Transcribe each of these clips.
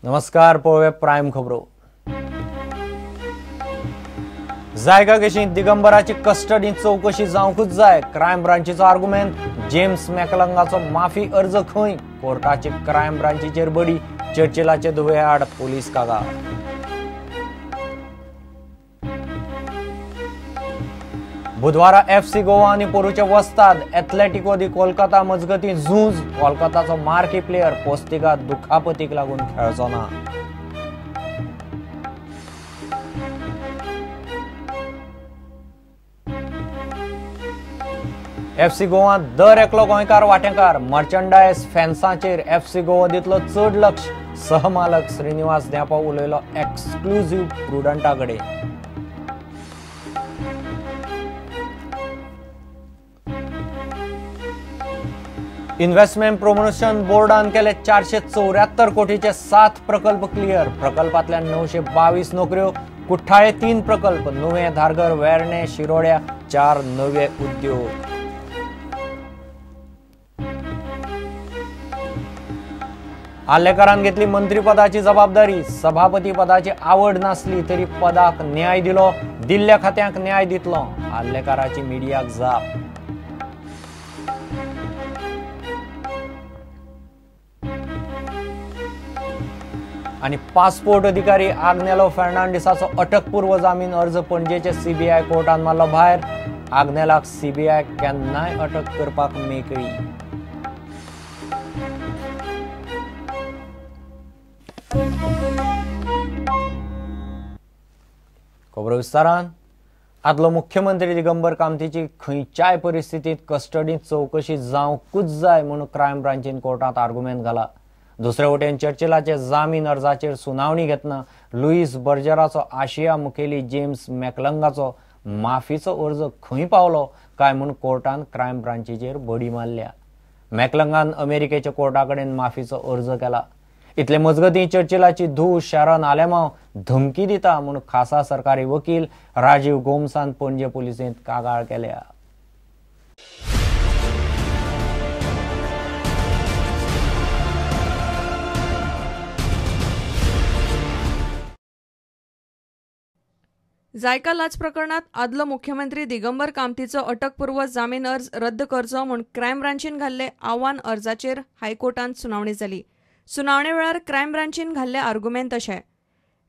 नमस्कार, पळोवया प्रायम खबरो. जायका केशींत दिगंबराची कस्टडी चवकशी जावंकूच जाय. क्रायम ब्रांचीचो आर्गुमेंट. जेम्स मॅकलंगाचो माफी अर्ज खंय? कोर्टाची क्रायम ब्रांचीचेर बडी. चर्चिलाचे धुवे आड पोलीस कागाळ. बुधवारा एफसी गोवा आनी पोरूचे वस्ताद एथलेटिको दी कोलकाता मजगतीं झूज. कोलकाताचो मार्की प्लेयर पोस्तिगा दुखापतीक लागून खेळचो ना. एफसी गोवा दर एकलो गोंयकार वांटेकार. मर्चंडायज फॅन्साचेर एफसी गोवा दितलो चड लक्ष. सहमालक श्रीनिवास धेंपो उलयलो एक्सक्लुझिव्ह प्रुडंटा कडेन. इन्व्हेस्टमेंट प्रमोशन बोर्डान केले 474 कोटीचे 7 प्रकल्प क्लियर. प्रकल्पांतल्यान 922 नोकऱ्यो. कुठ्ठाळे 3 प्रकल्प, नुवें, धारगर, वेर्णे, शिरोड्या 4 नवे उद्योग. आर्लेकरान घेतली मंत्रीपदाची जबाबदारी. सभापती पदाची आवड नासली तरी पदाक न्याय दिलो, दिल्ल्या खात्यांक न्याय दितलो. आर्लेकराची मिडियाक जाप. आनी पासपोर्ट अधिकारी आग्नेलो फर्नांडीसाचो अटकपूर्व जामीन अर्ज पणजेचे सीबीआय कोर्टान मारलो भायर. आग्नेलाक सीबीआय केन्नाय अटक करपाक मेकळी. खबरो विस्तारान. आदलो मुख्यमंत्री दिगंबर कामतीची खंयच्याय परिस्थितींत कस्टडींत चवकशी जावंकूच जाय म्हूण क्रायम ब्रांचीन कोर्टांत आर्गुमेंट घाला. दुसरे वटेन चर्चिलाचे जामीन अर्जाचेर सुनावणी घेतना लुईस बर्जराचो आशिया मुखेली जेम्स मॅकलंगाचो माफीचो अर्ज खंय पावलो काय म्हूण कोर्टान क्रायम ब्रांचीचेर बडी मारल्या. मॅकलंगान अमेरिकेच्या कोर्टा कडेन माफीचो अर्ज केला. इतले मजगतीं चर्चिलाची धूव शॅरन आलेमाव धमकी दिता म्हूण खासा सरकारी वकील राजीव गोम्सान पणजे पुलिसेंत कागाळ केल्या. जायका लाच प्रकरणात आदलो मुख्यमंत्री दिगंबर कामतीचो अटकपूर्व जामीन अर्ज रद्द करचो म्हूण क्रायम ब्रांचीन घाल्ले आव्हान अर्जाचेर हायकोर्टांत सुनावणी जाली. सुनावणे वेळार क्रायम ब्रांचीन घाल्ले आर्गुमेंत अशे: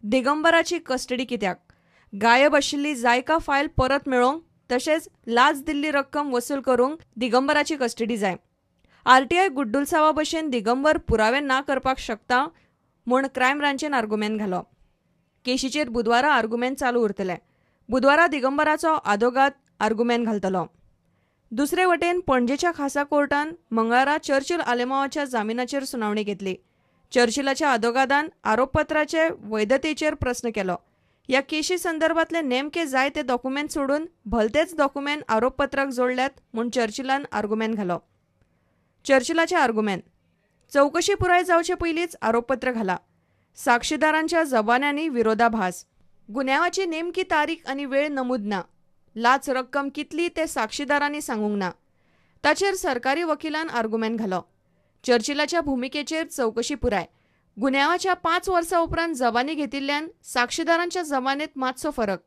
दिगंबराची कस्टडी कित्याक, गायब आशिल्ली जायका फायल परत मेळोवंक तशेंच लाच दिल्ली रक्कम वसूल करूंक दिगंबराची कस्टडी जाय. आरटीआय गुड्डुलसावा भशेन दिगंबर पुरावे ना करपाक शकता म्हूण क्रायम ब्रांचीन आर्गुमेंत घालो. केशीचेर बुधवारा आर्गुमेंत चालू उरतले. बुधवारा दिगंबराचो आदोगाद आर्गुमेंत घालतलो. दुसरे वटेन पणजेच्या खासा कोर्टान मंगळारा चर्चिल आलेमावाच्या जामिनाचेर सुनावणी घेतली. चर्चिलाच्या आदोगादान आरोपपत्राचे वैधतेचेर प्रस्न केलो. ह्या केशी संदर्भातले नेमके जाय ते डॉक्युमेंट सोडून भलतेच डॉक्युमेंट आरोपपत्राक जोडल्यात म्हूण चर्चिलान आर्गुमेंत घालो. चर्चिलाचे आर्गुमेंत: चवकशी पुराय जावचे पयलींच आरोपपत्र घाला. साक्षीदारांच्या जबान्यांनी विरोधाभास. गुन्यांवाची नेमकी तारीख आनी वेळ नमूद ना. लाच रक्कम कितली ते साक्षीदारांनी सांगूंक ना. ताचेर सरकारी वकिलान आर्गुमेंत घालो. चर्चिलाच्या भुमिकेचेर चवकशी पुराय. गुन्यांवाच्या 5 वर्सां उपरांत जबानी घेतिल्ल्यान साक्षीदारांच्या जबानेत मातसो फरक.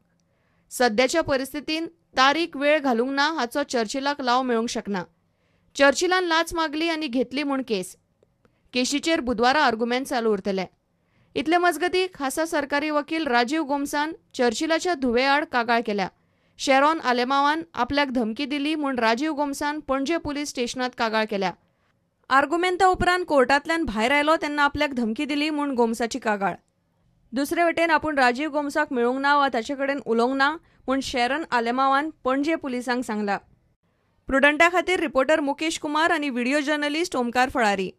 सद्याच्या परिस्थितीन तारीख वेळ घालूंक ना हाचो चर्चिलाक लाव मेळूंक शकना. चर्चिलान लाच मागली आनी घेतली म्हूण केस. केशीचेर बुधवारा आर्गुमेंत चालू उरतले. इतले मजगतीं खासा सरकारी वकील राजीव गोम्सान चर्चिलाच्या धुवे आड कागाळ केल्या. शॅरॉन आलेमावान आपल्याक धमकी दिली म्हूण राजीव गोम्सान पणजे पुलीस स्टेशनांत कागाळ केल्या. आर्गुमेंता उपरांत कोर्टांतल्यान भायर आयलो तेन्ना आपल्याक धमकी दिली म्हूण गोम्साची कागाळ. दुसरे वटेन आपूण राजीव गोम्साक मेळूंक ना वा ताचे कडेन उलोवंक ना म्हूण शॅरन आलेमावान पणजे पुलिसांक सांगला. प्रुडंटा खातीर रिपोर्टर मुकेश कुमार आनी व्हिडिओ जर्नलिस्ट ओमकार फळारी.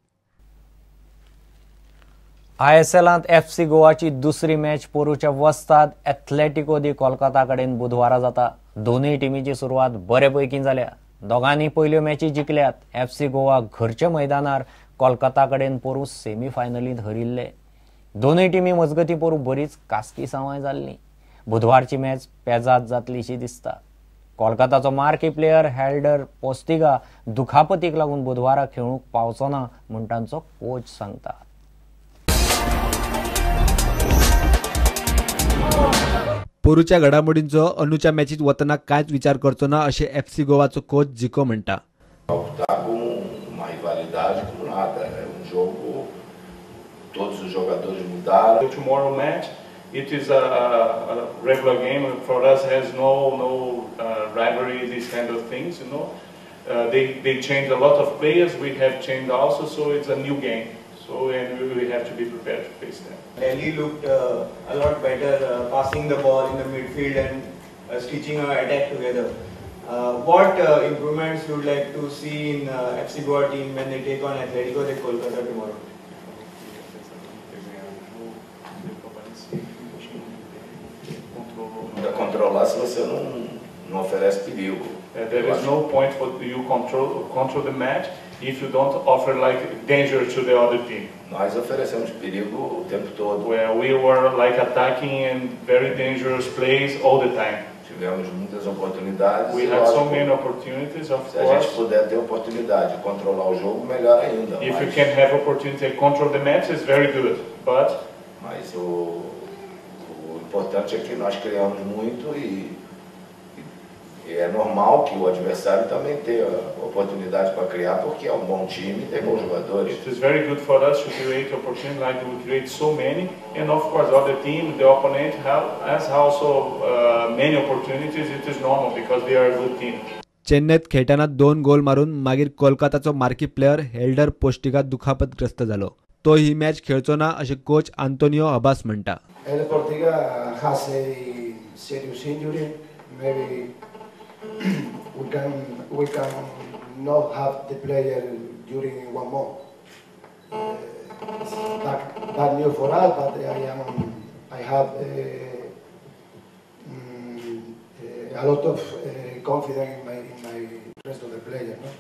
आयएसएलांत एफसी गोवाची दुसरी मॅच पोरूच्या वस्ताद एथलेटिको दी कोलकाता कडेन बुधवारा जाता. दोनूय टिमीची सुरवात बरे पैकी जाल्या. दोगांनी पयल्यो मॅची जिखल्यात. एफसी गोवा घरच्या मैदानार कोलकाता कडेन पोरूं सेमीफायनलींत हरिल्ले. दोनूय टिमी मजगतीं पोरूं बरीच कास्की सावाय जाल्ली. बुधवारची मॅच पेजाद जातलीशी दिसता. कोलकाताचो मार्की प्लेयर हेल्डर पोस्तिगा दुखापतीक लागून बुधवारा खेळूंक पावचो ना म्हूण तांचो कोच सांगता. पोरूच्या घडामोडींचो अंदूच्या मॅचीत वतना कांयच विचार करचो ना अशें एफसी गोवाचो कोच जिको म्हणटा. Tomorrow match, it is a regular game for us. Has no rivalry, these kind of things, you know. They changed a lot of players. We have changed also, so it's a new game. So and we have to be prepared to face them. Delhi looked a lot better, passing the ball in the midfield and stitching our attack together. What improvements you would like to see in FC Goa team when they take on Atletico de Kolkata tomorrow? Controlar se você não oferece perigo. There is no point for you control the match if you don't offer like danger to the other team. Nós oferecemos perigo o tempo todo. Where we were like attacking and very dangerous plays all the time. Tivemos muitas oportunidades. We had so many opportunities, of course. Se a gente puder ter oportunidade de controlar o jogo, melhor ainda. If you can have opportunity to control the match, it's very good. But mas o importante é que nós criamos muito e é normal que o adversário também tenha oportunidade para criar, porque é um bom time e tem bons jogadores. It is very good for us to create opportunity like we create so many, and of course other team, the opponent has also many opportunities. It is normal because they are a good team. चेन्नईत खेळटना 2 गोल मारून मागीर कोलकाताचो marquee player हेल्डर पोस्टिगा दुखापतग्रस्त जालो. तो ही match खेळचो ना अशें coach Antonio Abbas म्हणटा. Helder Postiga has a serious injury. Maybe we can not have the player during 1 month. It's bad news for us, but I have a lot of confidence in my rest of the players. No?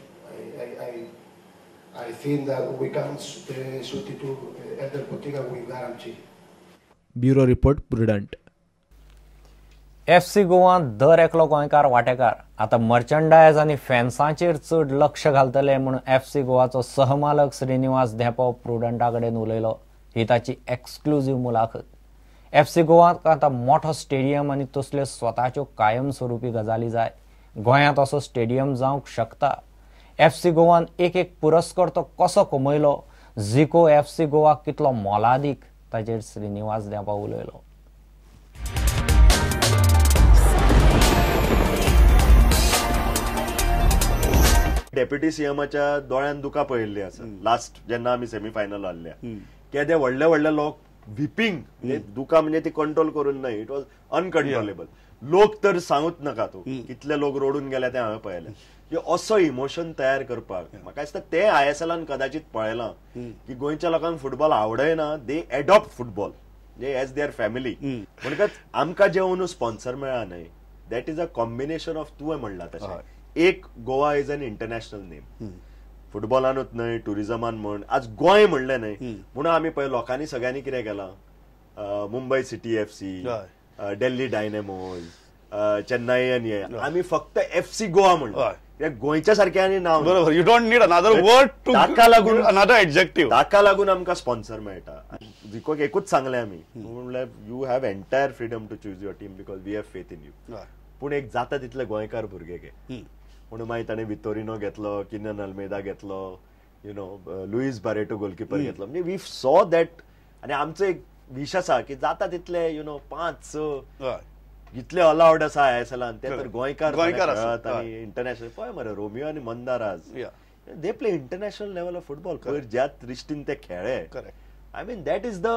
I think that we can substitute Helder Postiga with guarantee. Bureau report, Prudent. FC गोवान दर एकलो गोंयकार वांटेकार. आतां मर्चंडायज आनी फॅन्सांचेर चड लक्ष घालतले म्हूण एफसी गोवाचो सहमालक श्रीनिवास धेंपो प्रुडंटा कडेन उलयलो. ही ताची एक्सक्लुझीव मुलाखत. एफसी गोवाक आतां मोठो स्टेडियम आनी तसल्यो स्वताच्यो कायमस्वरूपी गजाली जाय. गोंयांत असो स्टेडियम जावंक शकता. एफसी गोवान एक एक पुरस्कार तो कसो कमयलो, जिको एफसी गोवाक कितलो मोलादीक, ताचेर श्रीनिवास धेंपो उलयलो. डेप्युटी सीएमाच्या दोळ्यान दुकां पळयल्ली आसा लास्ट जेन्ना आमी सेमीफायनल हारल्या. केदे व्हडले व्हडले लोक व्हिपींग, दुकां म्हणजे ती कंट्रोल करून न्हय, it was uncontrollable. लोक तर सांगूच नाका तूं कितले लोक रडून गेले ते हांवें पळयले. असो इमोशन तयार करपाक म्हाका दिसता ते आयएसएलान कदाचित पळयलां की गोंयच्या लोकांक फुटबॉल आवडना, दे एडॉप्ट फुटबॉल म्हणजे एज there family. म्हणटकच आमकां जे अंदू स्पॉन्सर मेळ्ळा न्हय, that is a combination of तुवें म्हणलां तशें एक Goa is an international name, फुटबॉलानूच न्हय ट्युरिजमान म्हण आज गोंय म्हणलें न्हय म्हणून आमी पळय लोकांनी सगळ्यांनी कितें केलां, Mumbai City FC, Delhi Dynamos, Chennai आनी आमी फक्त एफसी गोवा म्हणलें. गोंयच्या सारकें आनी नांव बरोबर, you don't need another word to ताका लागून अनदर एडजेक्टिव्ह, ताका लागून आमकां स्पॉन्सर मेळटा. जिकोक एकूच सांगलें आमी म्हणल्यार you have entire freedom to choose your team because we have faith in you. पूण एक जाता तितले गोंयकार भुरगे घे म्हणून मागीर ताणें वितोरिनो घेतलो, किनन अल्मेदा घेतलो, you know Luis Barreto goalkeeper घेतलो. म्हणजे we saw that. आनी आमचो एक विश आसा की जाता तितले you know 5-6 जितले अलावड आसा आयएसएलान ते तर गोंयकार खेळत आनी इंटरनॅशनल. पळय मरे रोमियो आनी मंदार आज they play international level of football. पयर ज्या दृश्टीन ते खेळ्ळे, I mean that is the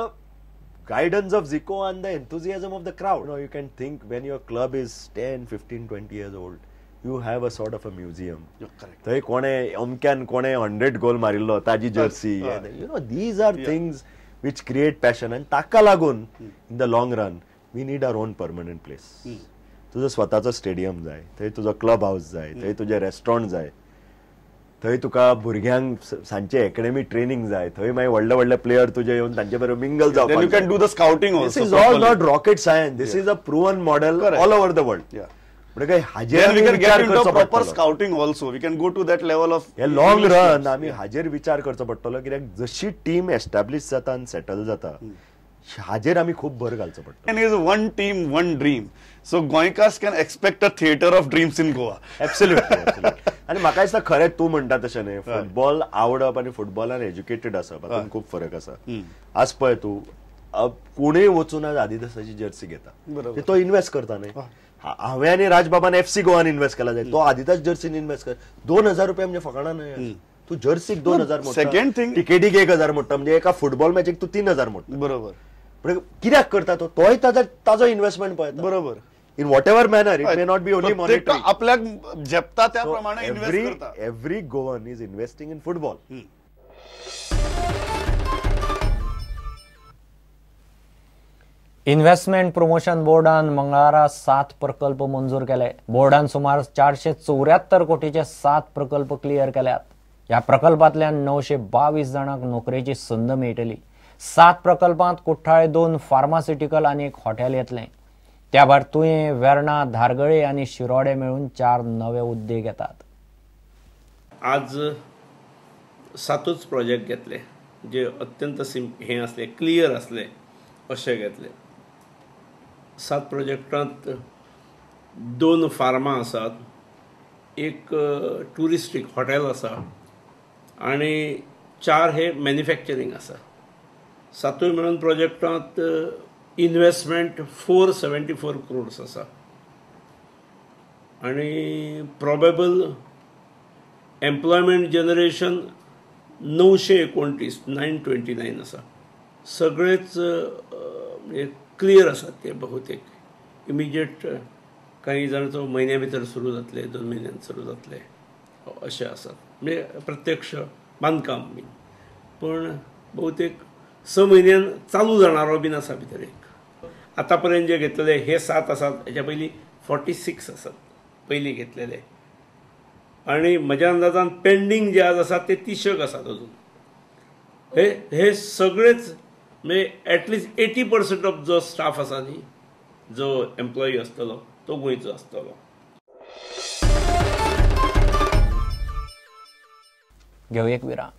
guidance of Zico and the enthusiasm of the crowd. You know, you can think when your club is 10, 15, 20 years old, you have a sort of a museum. Correct. थंय कोणे अमक्यान कोणे 100 गोल मारिल्लो ताजी jersey. You know, these are things which create passion. And ताका लागून in the long run, we need our own permanent place. तुझं स्वतःचं stadium जाय, थंय तुझं क्लब हाऊस जाय, थंय तुझे रेस्टॉरंट जाय, थंय तुका भुरग्यांक सांजचे एकेडमी ट्रेनिंग जाय, थंय मागीर व्हडले व्हडले प्लेयर तुजे येवन तांचे बरोबर मिंगल जावपाक. You can do the scouting also. This is all not rocket science. This is a proven model all over the world. म्हणजे हाजेर विचार करचो proper scouting also. We can go to that level of hey long run. आमी हाजेर विचार करचो पडटलो कित्याक जशी टीम एस्टॅब्लिश जाता आनी सेटल जाता, हाजेर आमी खूब भर घालचो पडटा. And is one team one dream, so Goenkars can expect a theatre of dreams in Goa. Absolutely. आनी म्हाका दिसता खरें तूं म्हणटा तशें न्हय, फुटबॉल आवडप आनी फुटबॉलान एज्युकेटेड आसप हातूंत खूब फरक आसा. आज पळय तूं कोणूय वचून आज आदिदासाची जर्सी घेता, तो इन्व्हेस्ट करता न्हय. हांवें आनी राजबाबान एफसी गोवान इन्व्हेस्ट केला जाय, तो आदिदास जर्सीन इन्व्हेस्ट कर. 2000 रुपया म्हणजे फकाणां न्हय. तूं जर्सीक 2000 मोडटा, सेकंड थिंग टिकेटीक 1000 मोडटा, म्हणजे एका फुटबॉल मॅचीक तूं 3000 मोडटा. बरोबर. पण कित्याक करता तो? तोय ताजो इन्व्हेस्टमेंट पळयता. बरोबर. In whatever manner, it may not be only monetary. आपल्याक झेपता त्या प्रमाणे इन्व्हेस्ट करता. Every Goan is investing in football. Investment promotion बोर्डान मंगळारा 7 प्रकल्प मंजूर केले. बोर्डान सुमार 474 कोटीचे 7 प्रकल्प क्लियर केल्यात. ह्या प्रकल्पांतल्यान 922 जाणांक नोकरेची संद मेळटली. 7 प्रकल्पांत कुठ्ठाळे 2 फार्मास्युटिकल आनी 1 हॉटेल येतलें. त्या भायर तुयें, वेर्णा, धारगळे आनी शिरोडे मेळून 4 नवे उद्देग येतात. आज 7 प्रोजेक्ट घेतले जे अत्यंत हे असले क्लियर असले अशे घेतले. 7 प्रोजेक्टांत 2 फार्मा आसात, 1 ट्युरिस्टीक हॉटेल आसा आनी 4 हे मॅन्युफॅक्चरींग आसा. 7 मेळून प्रोजेक्टांत इन्व्हेस्टमेंट 474 क्रोड्स आसा आनी प्रोबेबल एम्प्लॉयमेंट जनरेशन 929 929 आसा. सगळेच म्हणजे क्लियर आसात ते बहुतेक. इमिजिएट काही जाणांचो म्हयन्या भितर सुरू जातले, 2 म्हयन्यान सुरू जातले अशें आसात, म्हणजे प्रत्यक्ष बांदकाम बीन. पण बहुतेक 6 म्हयन्यान चालू जाणारो बीन आसा भितर एक. आतां पर्यंत जे घेतलेले हे 7 आसात, हेच्या पयलीं 46 आसात पयलीं घेतलेले. आनी म्हज्या अंदाजान पेंडींग जे आज आसात ते 30 आसात अजून. हे हे सगळेच म्हणजे एटलिस्ट 80% ऑफ जो स्टाफ आसा न्ही, जो एम्प्लॉई आसतलो तो गोंयचो आसतलो. घेवया एक विराम.